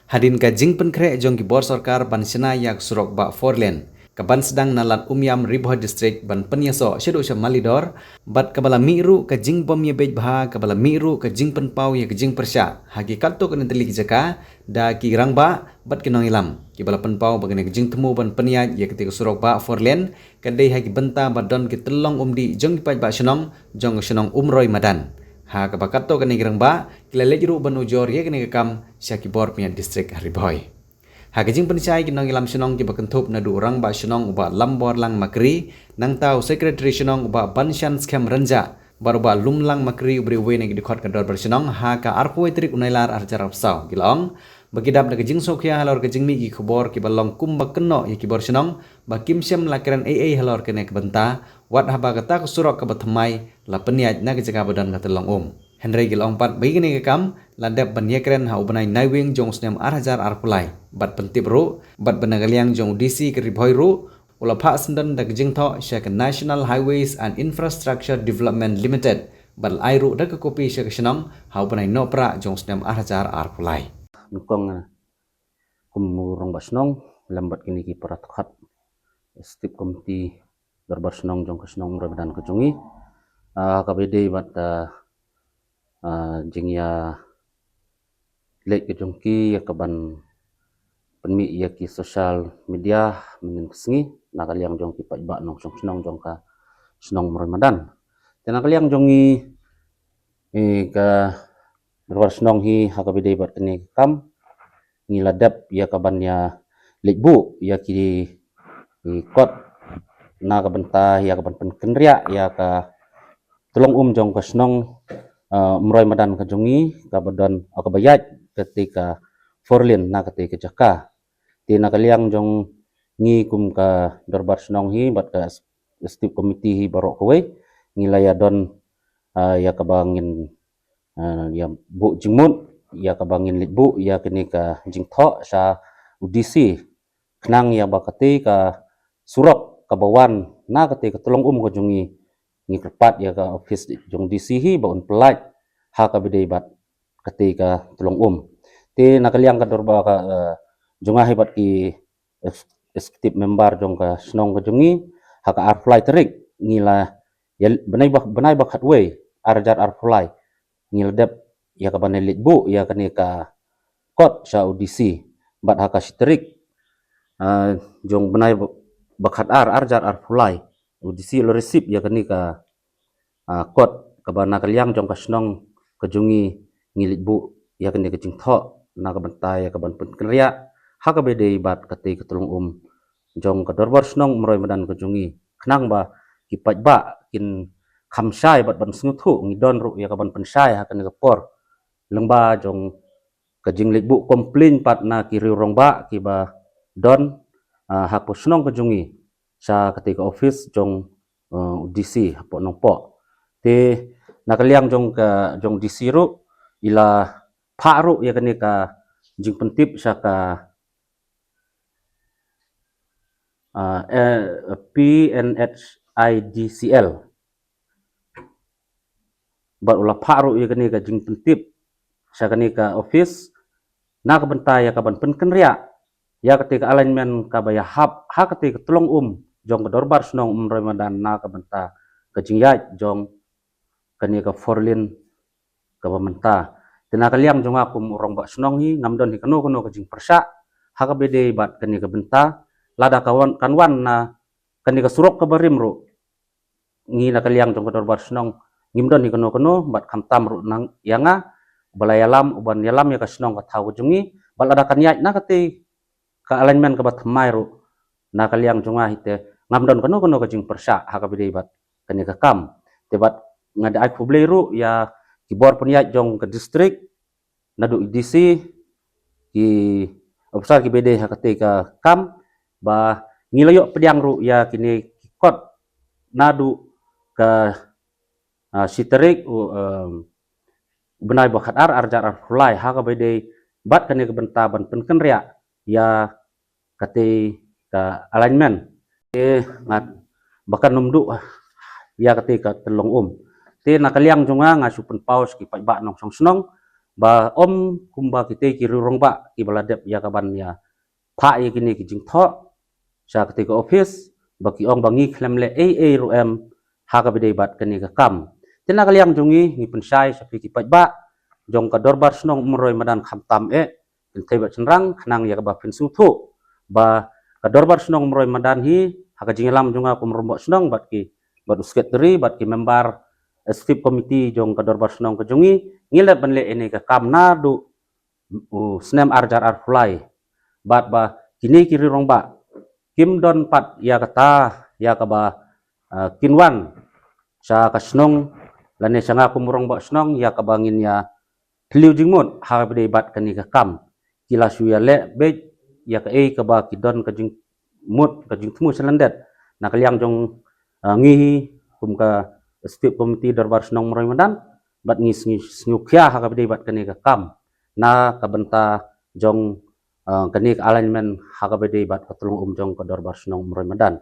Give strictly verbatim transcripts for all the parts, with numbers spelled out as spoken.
Hadien ka jingpynkhreh jong ki bor sorkar ban shna ïa ka surok bah four lane kaban sdang na Lad Umiam, Ri Bhoi District ban pynïasoh shaduh sha Malidor, bad kaba la mih ruh ka jingbym ïabeit bha, kaba la mih ruh ka jingpynpaw ïa ka jingpyrshah ha ki katto katne tylli ki jaka da ki rangbah bad ki nongïalam, kiba la pynpaw ba kane ka jingthmu ban pynïaid ïa kata ka surok bah four lane ka dei ha ki bynta ba don ki tyllong umdih jong ki paidbah shnong jong ka shnong Umroi Madan. Ha kaba katto katne ki rangbah ki la leit ruh ban ujor ïa kane ka kam sha ki bor pynïaid district ha Ri Bhoi. Ha ka jingpynshai, ki nongïalam shnong kiba kynthup naduh u rangbah shnong u Bah Lamborlang Makri, nangta u secretary shnong u Bah Banshan Skhem Rynjah bad u Bah Lumlang Makri uba dei uwei na ki dkhot ka dorbar shnong, ha ka arphew wei tarik u Nailar arhajar arphew saw, ki la ong ba ki dap da ka jingsngewkhia halor ka jingmih ki khubor kiba long kumba kynnoh ïa ki bor shnong ba kim shym la kren ei ei halor kane ka bynta, wat haba kata ka surok kaba thymmai la pynïaid na ka jaka ba don ka tyllong um. Hynrei ki la ong pat ba ïa kane ka kam la dep ban ïakren ha u bnai Naiwieng jong u snem arhajar arphew lai, bad pyntip ruh bad ba na ka liang jong u D C ka Ri Bhoi ruh u la phah syndon da ka jingthoh sha ka National Highways and Infrastructure Development Limited bad la ai ruh da ka kopi sha ka shnong ha u bnai Nohprah jong u snem arhajar arphew lai. Nyngkong, eh, kum u rangbah shnong lem bad kine ki para dkhot executive committee dorbar shnong jong ka shnong Umroi Madan ka jong ngi, ah, kaba ïadei bad, ah, ah, jingïa leit ka jong ki ïa kaban pynmih ïa ki social media mynhynnin ka sngi na ka liang jong ki paidbah nongshong shnong jong ka shnong Umroi Madan. Te na ka liang jong ngi, eh, ka dorbar shnong hi, ha kaba ïadei bad kane ka kam ngi la dep ïa kaban ïa leit buh ïa ki, ki kot na ka bynta ïa kaban pynkynriah ïa ka tyllong um jong ka shnong, ah, Umroi Madan ka jong ngi, kaba don, ah, kaba ïaid kata ka four lane na kata ka jaka. Te na ka liang jong ngi kum ka dorbar shnong hi bad ka executive committee hi baroh kawei, ngi la ïa don, ah, ïa kaba ngin, ah, ïa buh jingmut ïa kaba ngin leit buh ïa kane ka jingthoh sha u D C, khnang ïa ba kata ka surok kaba wan na kata ka tyllong um ka jong ngi, ngi kyrpad ïa ka office jong D C hi ba un pyllait ha kaba ïadei bad kata ka tyllong um. Te na ka liang ka dorbar ka, eh, jong nga hi bad ki ex-, executive member jong ka shnong ka jong ngi, ha ka arphew lai tarik ngi la ïa, bnai ba, bnai ba khatwei arhajar arphew lai, ngi la dep ïa kaban leit buh ïa kane ka kot sha u D C, bad ha ka shi tarik, ah, jong bnai ba, ba khatar arhajar arphew lai, u D C u la receive ïa kane ka, ah, kot kaba na ka liang jong ka shnong ka jong ngi, ngi leit buh ïa kane ka jingthoh na ka bynta ïa kaban pynkynriah ha kaba ïadei bad kata ka tyllong um jong ka dorbar shnong Umroi Madan ka jong ngi, khnang ba ki paidbah kin kham shai bad ban sngewthuh. Ngi don ruh ïa kaban pynshai ha kane ka por lyngba jong ka jingleit buh complain pat na ki riew rangbah kiba don, ah, hapoh shnong ka jong ngi sha kata ka office jong, eh, u D C hapoh Nongpoh. Te na ka liang jong ka, jong D C ruh i la phah ruh ïa kane ka jingpyntip sha ka, ah, eh, P N H I D C L. Bad u la phah ruh ïa kane ka jingpyntip sha kane ka office na ka bynta ïa kaban pynkynriah ïa kata ka alignment kaba ïahap ha kata ka tyllong um jong ka dorbar shnong Umroi Madan na ka bynta ka jingïaid jong kane ka four lane kaba mynta. Te na ka liang jong nga kum u rangbah shnong hi, ngam don hi kano kano ka jingpyrshah ha kaba ïadei bad kane ka bynta. Lada ka wan, kan wan na kane ka surok kaba rim ruh, ngi na ka liang jong ka dorbar shnong ngim don hi kano kano, bad khamtam ruh na ïa nga uba la ïalam, uban ïalam ïa ka shnong ka thaw ka jong ngi, bad lada kan ïaid na kata ka alignment kaba thymmai ruh, na ka liang jong nga hi te ngam don kano kano ka jingpyrshah ha kaba ïadei bad kane ka kam. Te bad nga da ai khublei ruh ïa ki bor pynïaid jong ka district, naduh D C, ki ophisar kiba ïadei ha kata ka kam, ba ngi la ïoh pdiang ruh ïa kine ki kot naduh ka, ah, shi tarik u, em, bnai ba khatar arhajar arphew lai ha kaba ïadei bad kane ka bynta ban pynkynriah ïa kata ka alignment. Te nga, ba kan ym duh ïa kata ka tyllong um. Te na ka liang jong nga, nga shu pynpaw sha ki paidbah nongshong shnong ba ym kumba kitei ki riew rangbah kiba la dep ïa ka ban ïa phah ïa kine ki jingthoh sha katei ka office, ba ki ong ba ngi khlem leh ei ei ruh em ha kaba ïadei bad kane ka kam. Te na ka liang jong ngi, ngi pynshai sha phi ki paidbah jong ka Dorbar Shnong Umroi Madan khamtam eh, kynthei bad shynrang, khnang ïa kaba phin sngewthuh ba ka Dorbar Shnong Umroi Madan hi, ha ka jingïalam jong nga kum u Rangbah Shnong bad ki, bad u Secretary bad ki member Executive Committee jong ka Dorbar Shnong ka jong ngi, ngi la ban leh ïa kane ka kam naduh u snem ar hajar arphew lai. Bad ba kine ki riew rangbah kim don pat ïa kata, ïa kaba, ah, kin wan sha ka shnong lane sha nga kum u Rangbah Shnong ïa kaba ngin ïa thliew jingmut ha kaba ïadei bad kane ka kam. Ki la shu ïa leh beit ïa kaei kaba ki don ka jingmut, ka jingthmu sha lyndet. Na ka liang jong, ah, ngi hi kum ka Executive Committee Dorbar Shnong Umroi Madan, bad ngi sngew, sngewkhia ha kaba ïadei bad kane ka kam na ka bynta jong, ah, kane ka alignment ha kaba ïadei bad ka tlong um jong ka Dorbar Shnong Umroi Madan.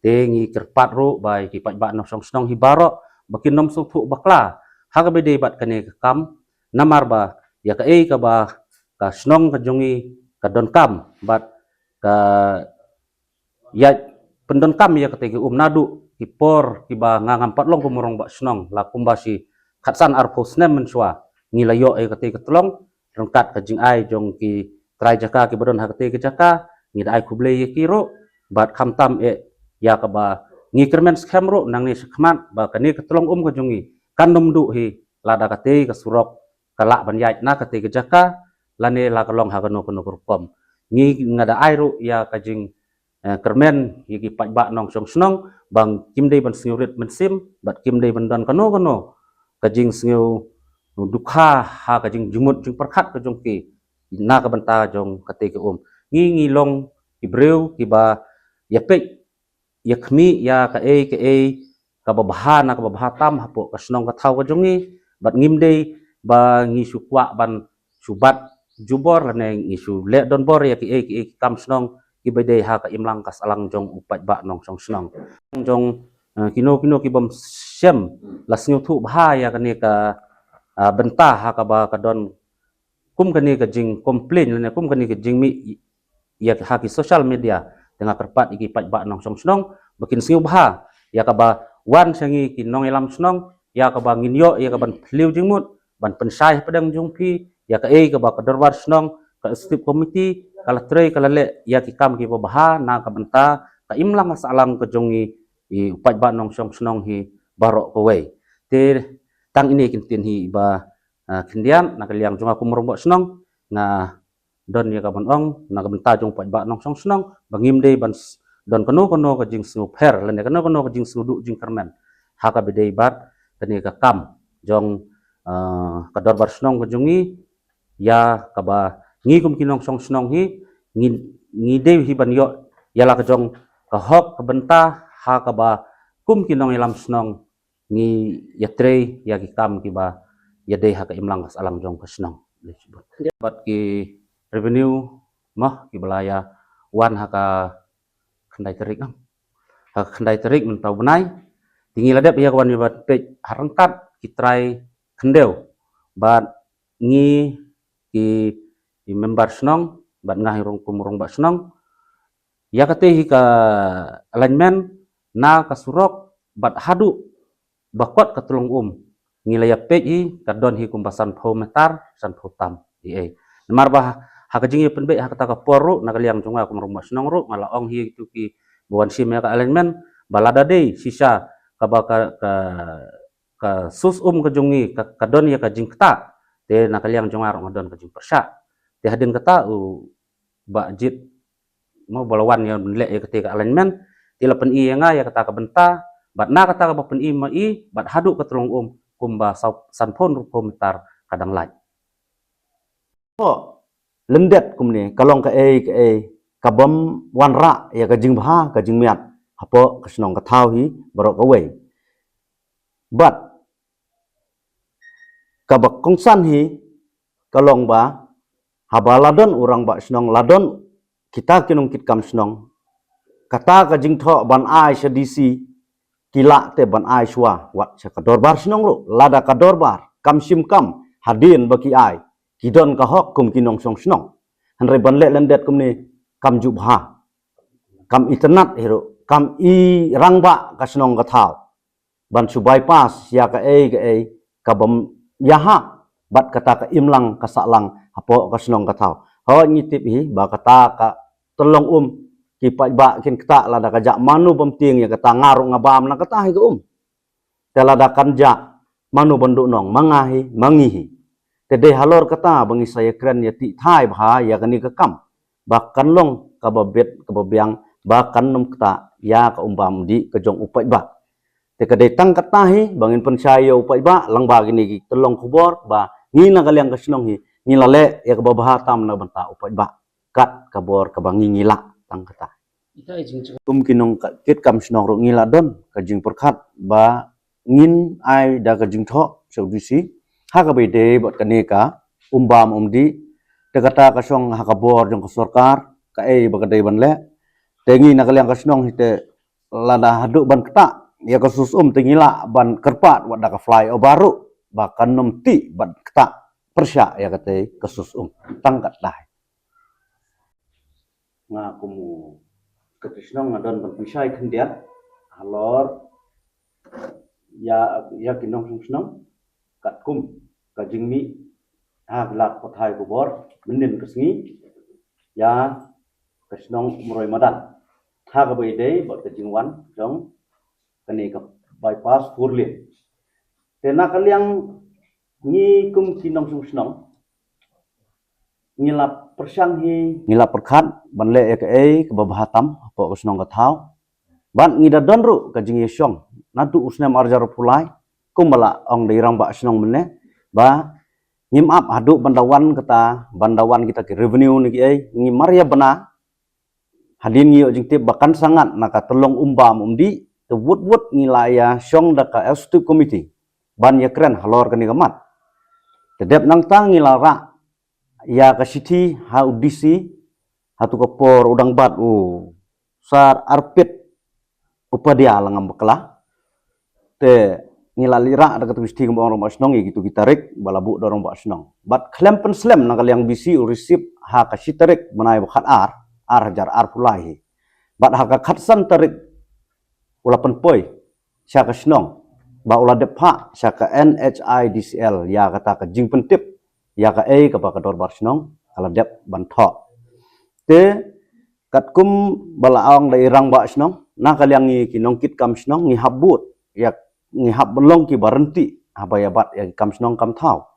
Te ngi kyrpad ruh ba ïa ki paidbah nongshong shnong hi baroh ba kin nym sngewthuh bakla ha kaba ïadei bad kane ka kam, namar ba ïa kaei kaba ka shnong ka jong ngi ka donkam bad ka ïa pyndonkam ïa katei ka um naduh ki por kiba nga ngam pat long kum u Rangbah Shnong, la kumba shi khatsan arphew snem mynshuwa ngi la ïoh ïa katei ka tlong ryngkat ka jingai jong ki trai jaka kiba don ha katei ka jaka. Ngi da ai khublei ïa ki ruh, bad khamtam eh ïa kaba ngi kyrmen skhem ruh nangne shakhmat ba kane ka tlong um ka jong ngi kan nym duh hi lada katei ka surok ka lah ban ïaid na katei ka jaka lane la ka long ha kano kano ka rukom. Ngi, nga da ai ruh ïa ka jing, eh, kyrmen ïa ki paidbah nongshong shnong ba kim dei ban sngewrit mynsiem bad kim dei ban don kano kano ka jingsngew dukha ha ka jingjumut jingpyrkhat ka jong ki na ka bynta jong katei ka um. Ngi, ngi long ki briew kiba ïa peit ïa khmih ïa kaei kaei kaba bha na kaba bha tam hapoh ka shnong ka thaw ka jong ngi, bad ngim dei ba ngi shu kwah ban shu bat jubor lane ngi shu leh donbor ïa kiei kiei ki kam shnong kiba dei ha ka imlang ka sahlang jong u paidbah nongshong shnong. Jong, eh, kino kino ki bym shym la sngewthuh bha ïa kane ka, ah, bynta ha kaba ka don kum kane ka jingcomplain lane kum kane ka jingmih ïa ha ki social media. Te nga kyrpad ïa ki paidbah nongshong shnong ba kin sngewbha ïa kaba wan sha ngi ki nongïalam shnong, ïa kaba ngin ïoh ïa kaban thliew jingmut ban pynshai hapdeng jong phi ïa kaei kaba ka Dorbar Shnong, ka Executive Committee ka la trei ka la leh ïa ki kam kiba bha na ka bynta ka imlang ka sahlang ka jong ngi, i u paidbah nongshong shnong hi baroh kawei. Te tang ine ki ktien hi ba, ah, khyndiat na ka liang jong nga kum u Rangbah Shnong, nga don ïa kaban ong na ka bynta jong u paidbah nongshong shnong ba ngim dei ban s-, don kano kano ka jingsngewpher lane kano kano ka jingsngewduh jingkyrmen ha kaba dei bad kane ka kam jong, ah, ka Dorbar Shnong ka jong ngi, ïa kaba ngi kum ki nongshong shnong hi ngi, ngi dei hi ban ïoh ïa la ka jong ka hok ka bynta ha kaba kum ki nongïalam shnong ngi ïatrei ïa ki kam kiba ïadei ha ka imlang ka sahlang jong ka shnong. Bad ki revenue mo kiba la ïa wan ha ka khyndai tarik, ha ka khyndai tarik mynta u bnai. Te ngi la dep ïa ka wan ïa ban peit ha ryngkat ki trai khyndew bad ngi ki, ki member shnong bad nga hi ruh kum u Rangbah Shnong ïa katei hi ka alignment na ka surok bad haduh ba kot ka tlong um. Ngi la ïa peit hi ka don hi kumba sanphew meter, sanphew tam. Ei, ei. Namar ba ha ka jingïapynbeit ha kata ka por ruh na ka liang jong nga kum u Rangbah Shnong ruh nga la ong hi ïa kitu kiba wan shim ïa ka alignment ba lada dei shisha kaba ka, ka, ka sus um ka jong ngi ka, ka don ïa ka jingktah, te na ka liang jong nga ruh nga don ka jingpyrshah. Te hadien kata u Bah Jit mo ba la wan ïa ban leh ïa katei ka alignment, te la pyni ïa nga ïa kata ka bynta bad na kata kaba pyni ma i bad haduh ka tlong um kumba saw, sanphew hynriewphew meter ka dang lait. Hapoh lyndet kumne ka long kaei kaei ka bym wanrah ïa ka jingbha ka jingmiat hapoh ka shnong ka thaw hi baroh kawei. Bad kaba kongsan hi ka long ba haba la don u Rangbah Shnong, la don kita ki nongkitkam shnong, kata ka jingthoh ban ai sha D C ki lah te ban ai shuwa wat sha ka Dorbar Shnong ruh. Lada ka Dorbar kam shim kam hadien ba ki ai, ki don ka hok kum ki nongshong shnong. Hynrei ban leh lyndet kumne kam ju bha. Kam itynnad hi ruh, kam i rangbah ka shnong ka thaw. Ban shu bypass ïa kaei kaei ka bym ïahap bad kata ka imlang ka sahlang hapoh ka shnong ka thaw. Hooid ngi tip hi ba kata ka tyllong um ki paidbah kin ktah lada ka jah mano bym tieng ïa kata, nga ruh nga bam na kata hi ka um. Te lada kan jah mano ban duhnong, ma nga hi, ma ngi hi. Te dei halor kata ba ngi sa ïakren ïa tih thai bha ïa kane ka kam ba kan long kaba bit kaba biang, ba kan nym ktah ïa ka um bam um dih ka jong u paidbah. Te ka dei tang kata hi ba ngin pynshai ïa u paidbah lyngba kine ki tyllong khubor ba ngi na ka liang ka shnong hi ngi la leh ïa kaba bha tam na ka bynta u paidbah kat ka bor kaba ngi ngi lah tang kata. Ita i jingchong. Kum ki nongkit kam shnong ruh ngi la don ka jingpyrkhat ba ngin ai da ka jingthoh sha u D C ha kaba ïadei bad kane ka um bam um dih. Te kata ka shong ha ka bor jong ka sorkar, kaei ba ka dei ban leh. Te ngi na ka liang ka shnong hi te lada haduh ban ktah ïa ka sus um te ngi lah ban kyrpad wat da ka flyover ruh ba kan nym tih ban ktah pyrshah ïa katei ka sus um. Tang katei. Nga kum u kyrteng shnong nga don ban pynshai khyndiat halor ïa, ïa ki nongshong shnong katkum ka jingmih ha ki lad pathai khubor mynnin ka sngi ïa ka shnong Umroi Madan ha kaba ïadei bad ka jingwan jong kane ka bypass four lane. Te na ka liang ngi kum ki nongshong shnong ngi la pyrshang hi, ngi la pyrkhat ban leh ïa kaei kaba bha tam hapoh ka shnong ka thaw. Bad ngi da don ruh ka jingïashong naduh u snem arhajar arphew lai, kumba la ong da i rangbah shnong mynne ba ngim ap haduh ban da wan kata, ban da wan kita ki revenue ne kiei, ngi mar ïa bna. Hadien ngi ïoh jingtip ba kan sa ngat na ka tyllong um bam um dih, te wut wut ngi la ïashong da ka executive committee ban ïakren halor kane ka mat. Te dep nangta ngi la rah ïa ka shithi ha u D C, ha tu ka por u dang bat u Sar Arpit Upadhyay la ngam bakla. Te ngi la leit rah da katu ka shithi kumba ong rangbah shnong ïa kitu ki tarik ba la buh da rangbah shnong. Bad khlem pynslem na ka liang B C u receive ha ka shi tarik bnai ba khatar, arhajar arphew lai hi. Bad ha ka khatsan tarik u la pynpoi sha ka shnong ba u la dep phah sha ka N H I D C L ïa kata ka jingpyntip ïa kaei kaba ka dorbar shnong ka la dep ban thoh. Te katkum ba la ong da i rangbah shnong, na ka liang ngi ki nongkit kam shnong ngi hap bud ïa, ngi hap ban long kiba ryntih haba ïa bat ïa ki kam shnong kam thaw.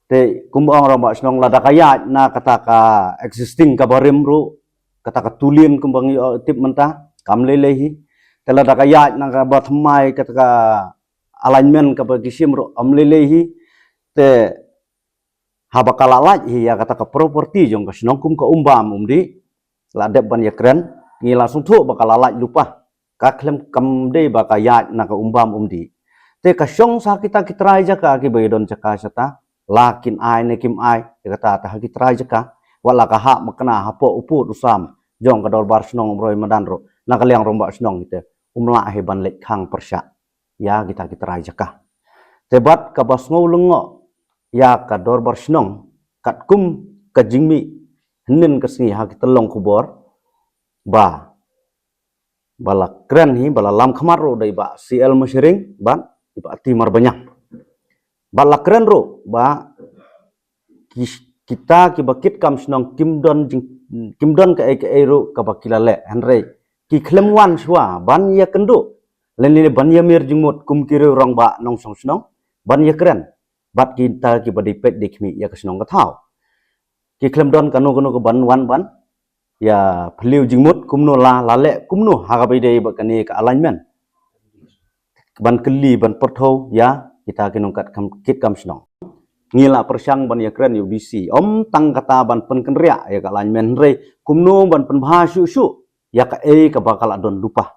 Te kumba ong rangbah shnong, lada ka ïaid na kata ka existing kaba rim ruh, kata ka two lane kumba ngi, uh, tip mynta, kam lei lei hi. Te lada ka ïaid na kaba thymmai, kata ka alignment kaba ki shim ruh kam lei lei hi. Te haba ka la lait hi ïa kata ka property jong ka shnong kum ka um bam um dih, la dep ban ïakren, ngi la sngewthuh ba ka la lait lypa. Ka khlem, kam dei ba ka ïaid na ka um bam um dih. Te ka shong sa kita ki trai jaka kiba ïadon jaka shata, la kin ai ne kim ai, ïa kata te ha ki trai jaka, wat la ka hap makna hapoh u pud u sam jong ka dorbar shnong Umroi Madan ruh, na ka liang rangbah shnong hi te um lah hi ban leit khang pyrshah ïa kita ki trai jaka. Te bad kaba sngew lyngngoh ïa ka dorbar shnong katkum ka jingmih hynnin ka sngi ha ki tyllong khubor ba, ba la kren hi, ba la lam khmat ruh da i Bah C L Mashering bad i Bah T Marbaniang. Bad la kren ruh ba ki, kita kiba kit kam shnong kim don jing, kim don kaei kaei ruh kaba ki la leh, hynrei ki khlem wan shuwa ban ïakynduh lane ban ïamir jingmut kum ki riew rangbah nongshong shnong ban ïakren bad kita kiba dei peit dei khmih ïa ka shnong ka thaw. Ki khlem don kano kano ka ban wan ban ïa phylliew jingmut kumno la, la leh kumno ha kaba ïadei bad kane ka alignment. Ban kylli ban pyrthuh ïa kita ki nongkit kam, kit kam shnong. Ngi la pyrshang ban ïakren ïa u D C, ym tang kata ban pynkynriah ïa ka alignment, hynrei kumno ban pynbha shuh shuh ïa kaei kaba ka la don lypa.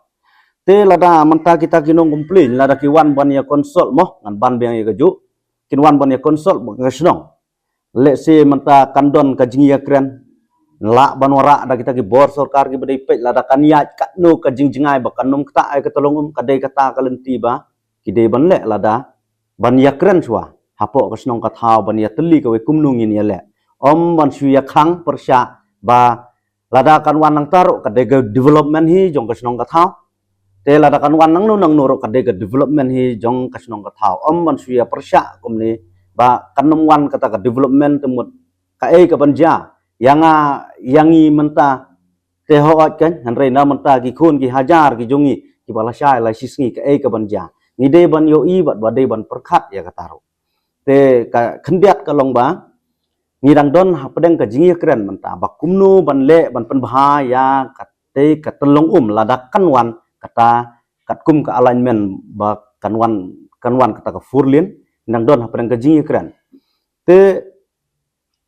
Te lada mynta kita ki nong complain, lada ki wan ban ïa consult mo, ngan ban biang ïa kajuh, kin wan ban ïa consult bad ka shnong. Let's say mynta kan don ka jingïakren, lah ban wanrah da kita ki bor sorkar kiba dei peit, lada kan ïaid katno ka jingjngai ba kan nym ktah ïa ka tyllong um, ka dei kata ka lynti ba ki dei ban leh, lada ban ïakren shuwa. hapoh ka shnong ka thaw ban ïatylli kawei kumno ngin ïaleh. Ym ban shu ïakhang pyrshah ba lada kan wan nangta ruh ka dei ka development hi jong ka shnong ka thaw. Te lada kan wan nangno nangno ruh ka dei ka development hi jong ka shnong ka thaw. Ym ban shu ïapyrshah kumne ba kan ym wan kata ka development te mut kaei kaban jia. Ïa nga, ïa ngi mynta te hooid kan, hynrei na mynta ki khun ki hajar ki jong ngi kiba lashai lashisngi, kaei kaban jia. Ngi dei ban ïohi bad ba dei ban pyrkhat ïa kata ruh. Te ka khyndiat ka long ba ngi dang don hapdeng ka jingïakren mynta ba kumno ban leh ban pynbha ïa katei ka tyllong um lada kan wan kata katkum ka alignment ba kan wan, kan wan kata ka four lane. Ngi dang don hapdeng ka jingïakren. Te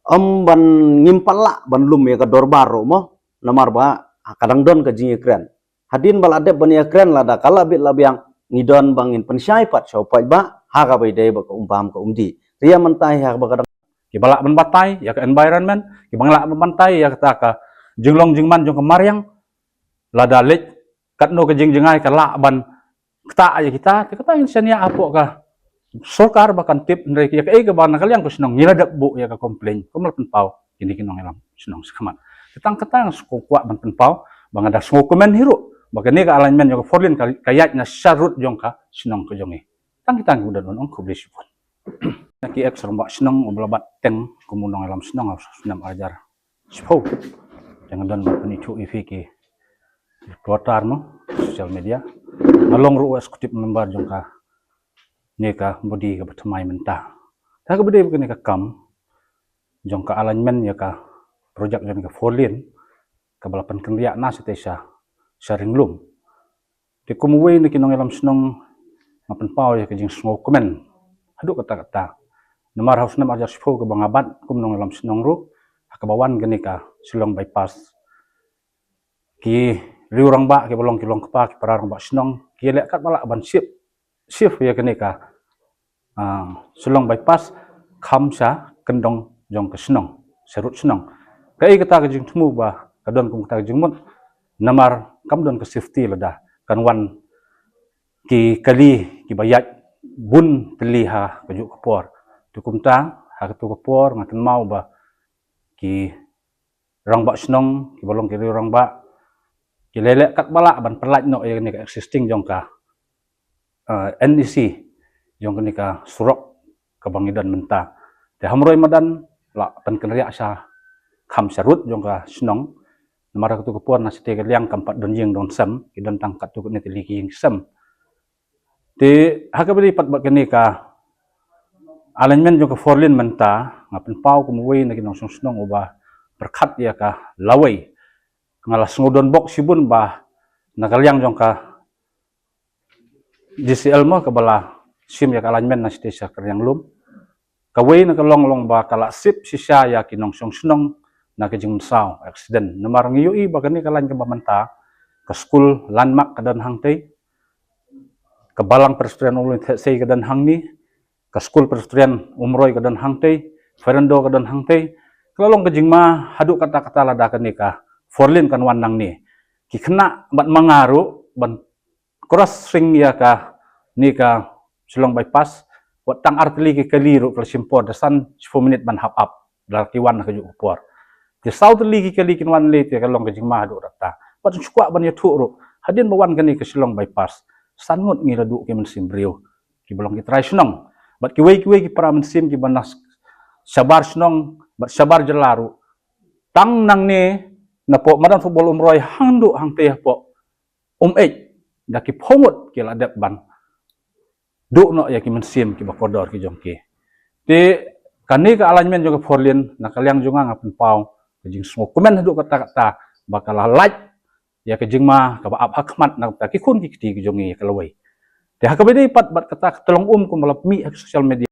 ym ban, ngim pat lah ban lum ïa ka dorbar ruh mo, namar ba ka dang don ka jingïakren. Hadien ba la dep ban ïakren, lada ka la bit la biang, ngi don ba ngin pynshai pat sha u paidbah ha kaba ïadei bad ka um bam ka um dih. Te ïa mynta hi ha kaba ka dang, kiba lah ban batai ïa ka environment, kiba lah ban batai ïa kata ka jinglong jingman jong ka mariang, lada leit katno ka jingjngai ka lah ban ktah ïa kita, te kata ngin shaniah hapoh ka sorkar ba kan tip. Hynrei ïa kaei kaba na ka liang ka shnong ngi la dep buh ïa ka complain, kumba la pynpaw kine ki nongïalam shnong shakhmat. Te tang kata nga sngewkwah ban pynpaw ba nga da sngewkmen hi ruh ba kane ka alignment jong ka four lane ka, ka ïaid na sharud jong ka shnong ka jong ngi. Tang kita ngi u don un ong, khublei shibun. Na ki ex rangbah shnong uba la bat teng kum u nongïalam shnong ha u snem ar hajar shiphew. Te nga don ban pynithuh ïa phi ki reporter mo, social media. Nga long ruh u executive member jong kane ka body kaba thymmai mynta. Te ha kaba ïadei bad kane ka kam jong ka alignment ïa ka project jong ka four lane kaba la pynkynriah na shatei sha, sha ring lum. Te kum uwei na ki nongïalam shnong nga pynpaw ïa ka jingsngewkmen haduh katta katta. Namar ha u snem ar hajar shiphew kaba nga bat kum nongïalam shnong ruh, ha kaba wan kane ka Shillong Bypass, ki riew rangbah kiba long ki longkpa, ki para rangbah shnong ki leh katba lah ban shift, shift ïa kane ka, ah, Shillong Bypass kham sha kyndong jong ka shnong, sharud shnong. Kaei kata ka jingthmu ba ka don kum kata ka jingmut? Namar kam don ka safety lada kan wan ki kali kiba ïaid bun tylli ha kajuh ka por. Te kumta ha kato ka por nga kynmaw ba ki rangbah shnong kiba long ki riew rangbah ki leh leh katba lah ban pyllait noh ïa kane ka existing jong ka, eh, N E C, jong kane ka surok kaba ngi don mynta. Te ha Umroi madan la pynkynriah sha kham sharud jong ka shnong. Namar ha kato ka por na shatei ka liang kam pat don ïing don sem, ki don tang katto katne tylli ki ïing sem. Te ha kaba ïadei pat bad kane ka alignment jong ka four lane mynta, nga pynpaw kum uwei na ki nongshong shnong uba pyrkhat ïa ka lawei. Nga la sngew donbok shibun ba na ka liang jong ka J C L mo kaba la shim ïa ka alignment na shatei sha ka riang lum, kawei na ka long long ba ka la sip shisha ïa ki nongshong shnong na ka jingmynsaw, accident. Namar ngi ïohi ba kane ka lain kaba mynta, ka skul Landmark ka don hangtei, ka Balang Presbyterian Umroi Thetsei ka don hangne, ka skul Presbyterian Umroi ka don hangtei, Fernando ka don hangtei. Ka la long ka jingma haduh katta katta lada kane ka four lane kan wan nangne. Ki khynnah bad ma nga ruh ban crossing ïa kane ka Shillong Bypass, wat tang ar tylli ki kali ruh ka la shim por da san shiphew minit ban hap ap, da ki wan ha kajuh ka por. Te saw tylli ki kali kin wan lei, te ka long ka jingma haduh katta. Bad shu kwah ban ïathuh ruh, hadien ba wan kane ka Shillong Bypass, san ngut ngi la duh ki mynsiem briew kiba long ki trai shnong bad kiwei kiwei ki para mynsiem kiba na shabar shnong bad shabar jylla ruh. Tang nangne napoh madan football Umroi hangduh hangtei hapoh Umeit, da ki phew ngut ki la dep ban duh noh ïa ki mynsiem kiba kordor ki jong ki. Te kane ka alignment jong ka four lane na ka liang jong nga, nga pynpaw ka jingsngewkmen haduh katta katta ba ka la lait ïa ka jingma kaba ap ha khmat na ka bynta ki khun ki kti ki jong ngi ïa ka lawei. Te ha kaba ïadei pat bad kata ka tyllong um kumba la pynmih ha ki social media,